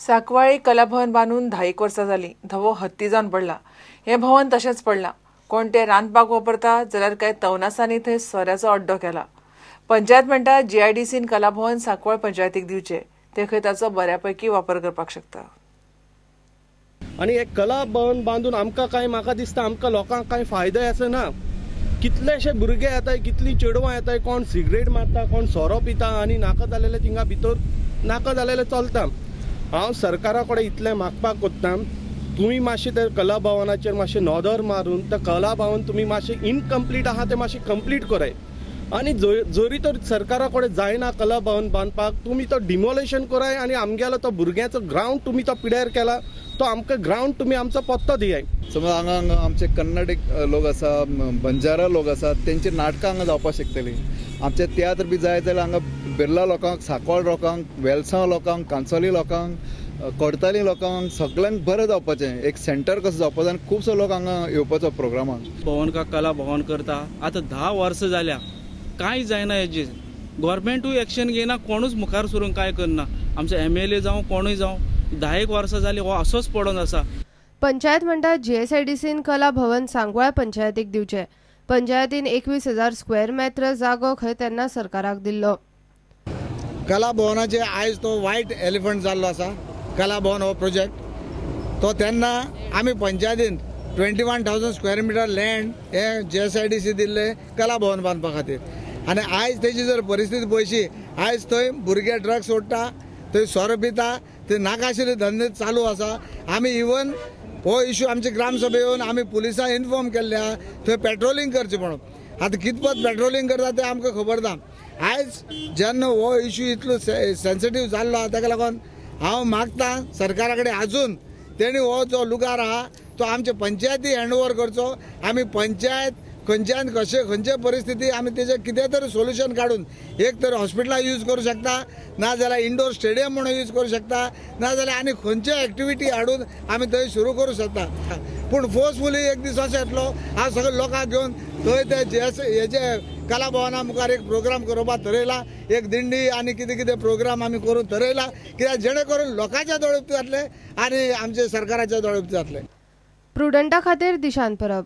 सांकवाळे कलाभवन बांदून 10 वर्सां जालीं. धवो हत्ती जावन पडला. हें भवन तशेंच पडलां. कोण ते रांदपाक वापरता जाल्यार कांय तवनासांनी थंय सोऱ्याचो अड्डो केला. पंचायत म्हणटा जीआयडीसीन कलाभवन सांकवाळ पंचायतीक दिवचें, ते खंय ताचो बऱ्यापैकी वापर करपाक शकता. आनी हे कला भवन बांदून आमकां कांय, म्हाका दिसता आमकां लोकांक कांय फायदो आसा ना. कितलेशे भुरगे येताय, कितलीं चेडवां येताय, कोण सिगरेट मारता, कोण सोरो पिता आनी नाका जालेले थिंगा भितर नाका जालेले चलता. हांव सरकारा कडेन इतलें मागपाक कोत्ता, तुमी मातशें त्या कला भवनाचेर मातशें नदर मारून त्या कला भवन तुमी मातशें इनकम्प्लीट आहा तें मातशें कंप्लीट कराय. आनी जरी तर सरकारा कडेन जायना कला भवन बांदपाक, तुमी तो डिमोलेशन कराय आनी आमगेलो तो भुरग्यांचो ग्रावंड तुमी तो पिड्यार केला तो आमकां ग्रावंड तुमी आमचो पत्तो दियाय. समज हांगा हांगा आमचे कन्नड लोक आसा, बंजारा लोक आसा, तेंची नाटकां हांगा जावपाक शकतली. आमचे तियात्र बी जाय जाल्यार हांगा बिर्ला लोकांक, सांकवाळ लोकांक, वेलसांव लोकांक, कांसोली लोकांक, कोडताली लोकांक सगळ्यांक बरें जावपाचें एक सेंटर कसो जावपाचो आनी खुबसो लोक हांगा येवपाचो प्रोग्रामाक. भवन का कला भवन करता आतां 10 वर्सां जाल्या, कांय जायना. हेजेर गोवोरमेंटूय एक्शन घेयना, कोणूच मुखार सरून कांय करना. आमचो MLA जावं कोणूय जावं, 10 वर्सां जालीं हो असोच पडोन आसा. पंचायत म्हणटा जीएसआयडीसीन कला भवन सांकवाळ पंचायतीक दिवचें. पंचायतीन 21,000 स्क्वेअर मेत्र जागो खंय तेन्ना सरकाराक दिल्लो. कला भवनाचे आयज तो व्हायट एलिफंट जाल्लो आसा. कला भवन हो प्रोजेक्ट तो तेन्ना आमी पंचायतीन 21,000 स्क्वेअर मिटर लँड हे जीएसआयडीसी दिल्ले कला भवन बांदपा खातीर. आनी आयज तेजी जर परिस्थिती पळयशी, आयज थंय भुरगे ड्रग्स ओडटा, थंय सोरो पिता, थंय नाका आशिल्ले धंदे चालू आसा. आमी इवन हो इशू आमचे ग्रामसभे येवन आमी पुलिसांक इन्फॉर्म केल्ले आहा थंय पेट्रोलिंग करचें म्हणून. आतां कितपत पेट्रोलिंग करता तें आमकां खबर ना. आयज जेन्ना हो इशू इतलो सेन्सिटीव जाल्लो आहा ताका लागून हांव मागता सरकारा कडेन आजून तेणी हो जो लुगार आहा तो आमचे पंचायती हँड ओवर करचो. आमी पंचायत खंयच्यान कशें खंयचे परिस्थिती आमी तेजें कितें तरी सोल्युशन काडून एक तर हॉस्पिटलां यूज करूं शकता, ना जाल्यार इंडोर स्टेडियम म्हणून यूज करूं शकता, ना जाल्यार आनी खंयचे एक्टिविटी हाडून आमी थंय सुरू करूं शकता. पूण फोर्सफुली एक दीस असो येतलो हांव सगळे लोकांक घेवन थंय ते जे हेजे कला भवना मुखार एक प्रोग्राम करपाक थरयला, एक दिंडी आनी कितें कितें प्रोग्राम आमी करून थरयला, कित्याक जेणे करून लोकांच्या दोळे उक्ते जातले आनी आमचे सरकाराच्या दोळे उक्ते जातले. प्रुडंटा खातीर दिशांत परब.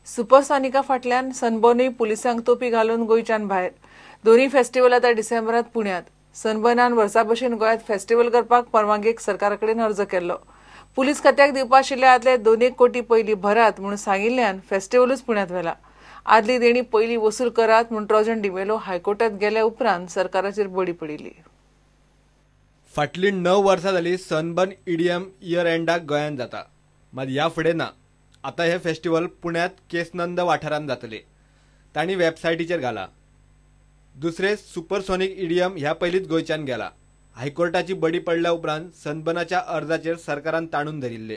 सुपरसॉनिका फाटल्यान सनबर्नूय पुलिसांक तोपी घालून गोंयच्यान भायर. दोन्ही फेस्टिवल आतां डिसेंबरांत पुण्यांत. सनबर्नान वर्सा भशेन गोंयांत फेस्टिवल करपाक परवानगेक सरकारा कडेन अर्ज केल्लो. पुलीस खात्याक दिवपा आशिल्ले आदले 2 कोटी पयलीं भरात म्हणून सांगिल्ल्यान फेस्टिवलूच पुण्यांत व्हेला. आदली देणी पयलीं वसूल करात म्हूण ट्रोजन डिमेलो हायकोर्टात गेल्या उपरांत सरकाराचेर बडी पडिल्ली. फाटलीं 9 वर्सां जालीं सनबर्न ईडीएम इयर एंडाक गोंयांत जाता, मात ह्या फुडें ना. आतां हे फेस्टिवल पुण्यांत केसनंद वाठारांत जातले, तांणी वेबसायटीचेर घाला. दुसरे सुपरसॉनिक ईडीएम ह्या पयलींच गोंयच्यान गेला. हायकोर्टाची बडी पडल्या उपरांत सनबर्नाच्या अर्जाचेर सरकारान ताणून धरिल्ले.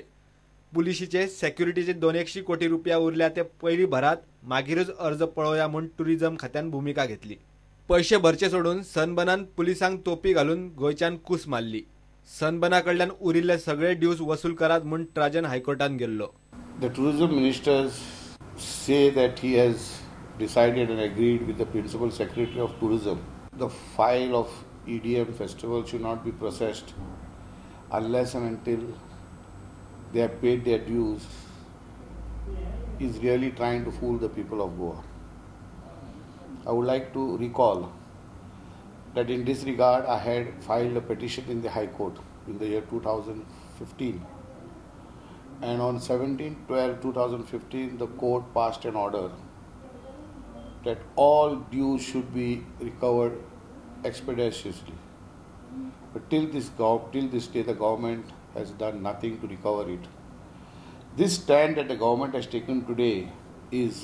पुलिशीचे सेक्युरिटीचे 200 कोटी रुपया उरल्या ते पयलीं भरात, मागीरच अर्ज पळोवया म्हूण टुरिझम खात्यान भुमिका घेतली. पयशे भरचे सोडून सनबर्नान पुलिसांक तोपी घालून गोंयच्यान कूस मारली. सनबर्ना कडल्यान उरिल्ले सगळे ड्यूज वसूल करात म्हूण ट्राजन हायकोर्टान गेल्लो. The tourism ministers say that he has decided and agreed with the Principal Secretary of Tourism. The file of EDM festival should not be processed unless and until they have paid their dues is really trying to fool the people of Goa. I would like to recall that in this regard I had filed a petition in the High Court in the year 2015. And on 17/12/2015, the court passed an order that all dues should be recovered expeditiously. But till this day, the government has done nothing to recover it. This stand that the government has taken today is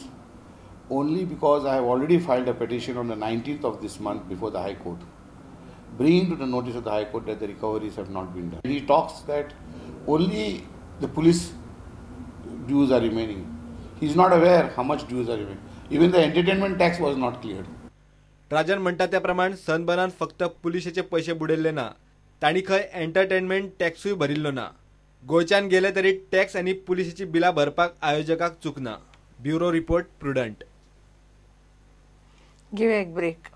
only because I have already filed a petition on the 19th of this month before the High Court, bringing to the notice of the High Court that the recoveries have not been done. He talks that only the police dues are remaining. He is not aware how much dues are remaining. Even the entertainment tax was not cleared. Trajan म्हणटा त्या प्रमाण सनबर्नान फक्त पुलिशेचे पैसे बुडयल्ले ना, तांणी खंय entertainment टॅक्सूय भरिल्लो ना. गोंयच्यान गेले तरी टॅक्स आनी पुलिशेची बिलां भरपाक आयोजकाक चुकना. Bureau report, Prudent. घेवया एक ब्रेक.